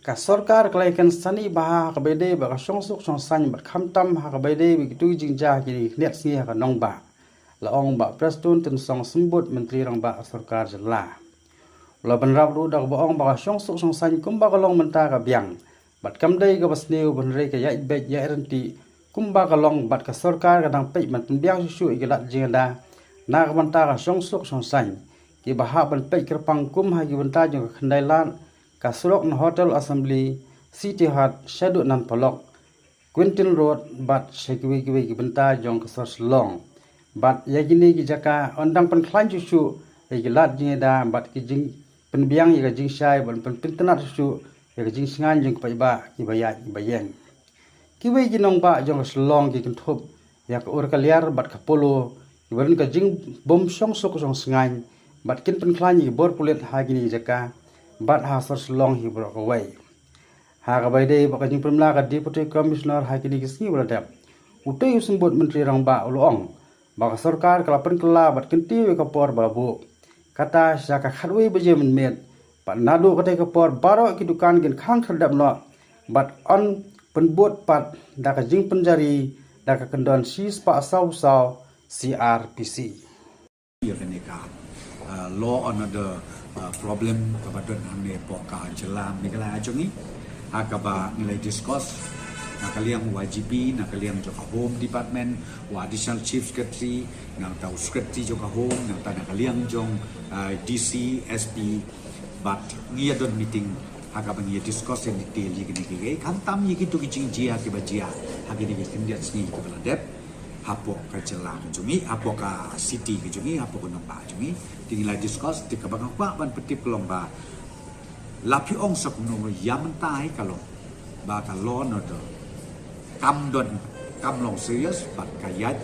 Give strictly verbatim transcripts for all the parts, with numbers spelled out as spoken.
Ka sorkar ka la ïakren sani bha ha kaba ïadei bad ka shongsuk shongsaiñ bad khamtam ha kaba ïadei bad kito ki jingjia ha kine ki khyndiat sngi ha ka nongbah, la ong Bah Prestone Tynsong Symbut, Myntri Rangbah ka sorkar jylla. U la bynrap ruh da kaba ong ba ka shongsuk shongsaiñ kumba ka long mynta ka biang bad kam dei kaba sniew, hynrei ka ïaid beit ïaid ryntih kumba ka long bad ka sorkar ka dang peit ban pynbiang shuh shuh ïa ki lad jingïada na ka bynta ka shongsuk shongsaiñ, kiba hap ban peit kyrpang kum ha ki bynta jong ka Khyndailad, ka surok na Hotel Assembly, City Hut, shaduh Nan Polok, Quinton Road bad sha kiwei kiwei ki bynta jong ka sor Shillong. Bad ïa kine ki jaka yn dang pynkhlaiñ shuh shuh ïa ki lad jingïada bad ki jingpynbiang ïa ka jingshai bad pynpyntynnat shuh shuh ïa ka jingshngaiñ jong ki paidbah kiba ïaid kiba ïeng. Kiwei ki nongbah jong ka Shillong ki kynthup ïa ka Urkaliar bad ka Polo kiba don ka jingbym shongsuk shongsaiñ bad kin pynkhlaiñ ïa ki bor pulit ha kine ki jaka bad ha sor Shillong hi baroh kawei. Ha kaba ïadei bad ka jingpynbna ka Deputy Commissioner ha kine ki sngi ba la dep, utei u Symbut Myntri Rangbah u la ong ba ka sorkar ka la pynkylla bad kyntiew ïa ka por ba la buh, kata sha ka khatwei baje mynmiet. Bad naduh katei ka por baroh ki dukan kin khang khyrdep noh bad yn pynbud pat da ka jingpynjari da ka kyndon shispah saw saw C R P C. Ïa kane ka, uh, law and order, uh, problem kaba don hangne hapoh ka jylla Meghalaya jong ngi. Ha kaba ngi la discuss na ka liang Y G P, na ka liang jong ka Home Department, u Additional Chief Secretary, nangta u Secretary jong ka Home, nangta na ka liang jong, uh, D C, S P, bad ngi ïa don meeting ha kaba ngi ïa discuss in detail ïa kine kiei kiei, khamtam ïa kito ki jingjia kiba jia ha kine ki khyndiat sngi kiba la dep hapoh ka jylla ka jong ngi, hapoh ka city ka jong ngi, hapoh ka nongbah jong ngi. Te ngi la discuss, te kaba nga kwah ban pyntip ka long ba la phi ong sa kumno ïa mynta hi ka long ba ka law and order kam don, kam long serious, bad ka ïaid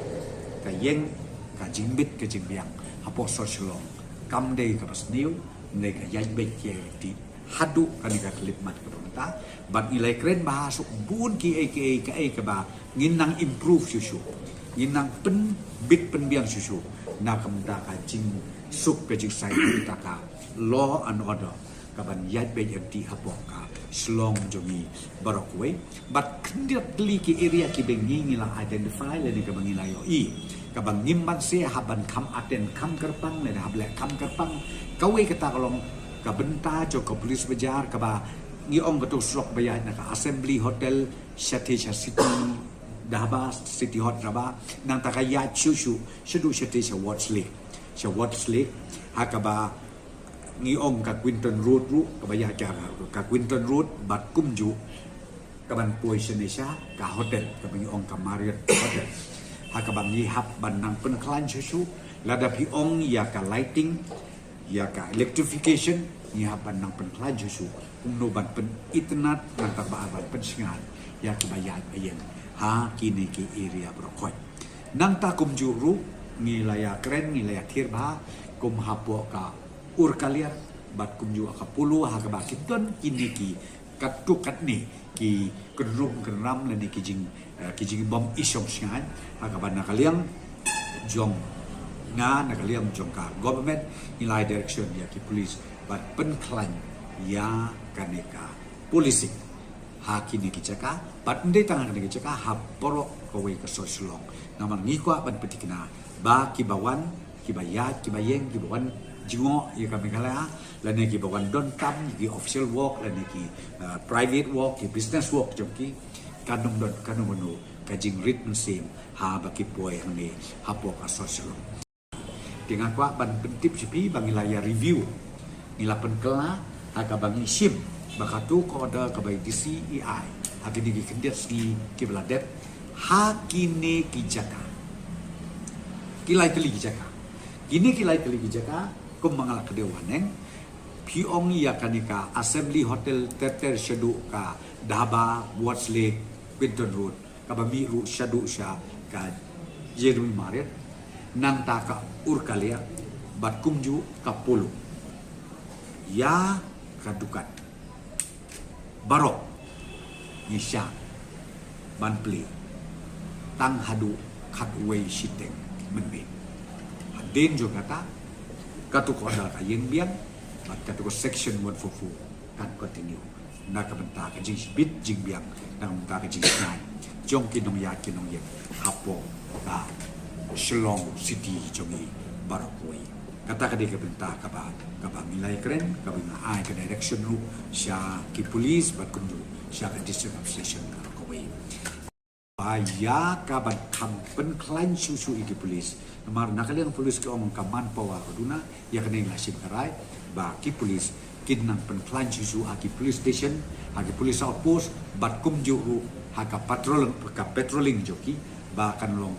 ka ïeng, ka jingbit ka jingbiang hapoh sor Shillong kam dei kaba sniew, kam dei, ka ïaid beit ïaid ryntih haduh kane ka khyllipmat kaba mynta. Bad ngi la ïakren bha suk bun kiei kiei, kaei kaba ngin nang improve shuh shuh, ngin nang pynbit pynbiang shuh shuh na ka bynta ka jingsuk ka jingsaiñ, na ka bynta ka law and order kaban ïaid beit ryntih hapoh ka Shillong jong ngi baroh kawei. Bad khyndiat tylli ki area kiba ngi, ngi la identify lane kaba ngi la ïohi kaba ngim banse hap ban kham attend kham kyrpang lane hap leh kham kyrpang. Kawei kata ka long ka bynta jong ka police bazaar kaba ngi ong kato surok ba ïaid na ka Assembly Hotel shatei sha City Dhaba, City Hut Dhaba, nangta ka ïaid shuh shuh shaduh shatei sha Wards Lake, sha Wards Lake, ha kaba ngi ong ka Quinton Road ruh, kaba ïaid ka, ka Quinton Road bad kumjuh kaban poi shane sha ka hotel kaba ngi ong ka Marriott Hotel. Ha kaba ngi hap ban nang pynkhlaiñ shuh shuh, lada phi ong ïa ka lighting, ïa ka electrification, ngi hap ban nang pynkhlaiñ shuh shuh kumno ban pynitynnad, nangta ba ar ban pynsngew ïa kiba ïaid ba ïeng ha kine ki area baroh khoit. Nangta kumjuh ruh ngi la ïakren, ngi la ïathir bha kum hapoh ka Urkaliar bad kumjuh ka Polo, ha kaba ki don kine ki katto katne ki kynrum kynram lane ki jing, eh, ki jingbym i shong shngaiñ, ha kaba na ka liang jong nga, na ka liang jong ka government, ngi la ai direction ïa ki police ban pynkhlaiñ ïa kane ka policing ha kine ki jaka, bad ym dei tang ha kine ki jaka, ha baroh kawei ka sor Shillong. Namar ngi kwah ban pynthikna ba kiba wan, kiba ïaid, kiba ïeng, kiba wan jngoh ïa ka Meghalaya, lane kiba wan don kam, ki official work lane ki, uh, private work, ki business work jong ki, kan ym don kano kano ka jingrit mynsiem haba ki poi hangne hapoh ka sor Shillong. Te nga kwah ban pyntip sha phi ba ngi la ïa review, ngi la pynkylla ha kaba ngi shim ba kato ka order kaba i D C i ai ha kine ki khyndiat sngi kiba la dep ha kine ki jaka. Ki lai tylli ki jaka. Kine ki lai tylli ki jaka, kumba nga la kdew haneng, phi ong ïa kane ka Assembly Hotel ter ter shaduh ka Dhaba, Wards Lake, Quinton Road, kaba mih ruh shaduh sha ka Jeremy Marriott, nangta ka Urkaliar, bad kumjuh ka Polo. Ïa ka dukan baroh ngi shah ban plie tang haduh khatwei shiteng mynmiet. Hadien jong kata, kato ka order ka ïeng biang, bad kato ka section one four four kan continue. na ka bynta ka jingshibit jingbiang, na ka bynta ka jingsngain jong ki nongïaid ki nongïeng hapoh ka Shillong City jong ngi baroh kawei. Kata ka dei ka bynta kaba, kaba ngi la ïakren, kaba ngi la ai ka direction ruh sha ki police bad kumjuh sha ka District Administration baroh kawei. Ba ïa kaban kham pynkhlaiñ shuh shuh ïa ki police. Namar na ka liang police ki ong ka manpower ka duna, ïa kane la shim ka rai ba ki police kin nang pynkhlaiñ shuh shuh ha ki police station, ha ki police outpost, bad kumjuh ruh ha ka patrol, ka patrolling jong ki ba kan long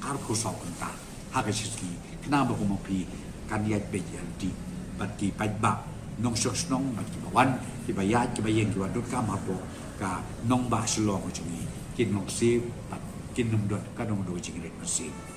arphew saw kynta ha ka shi sngi. Khnang ba kum u phi kan ïaid beit ïa lynti bad ki paidbah nongshong shnong bad kiba wan, kiba ïaid, kiba ïeng, kiba donkam hapoh ka nongbah Shillong jong ngi kin long safe bad kin ym don ka nongdon jingrit mynsiem.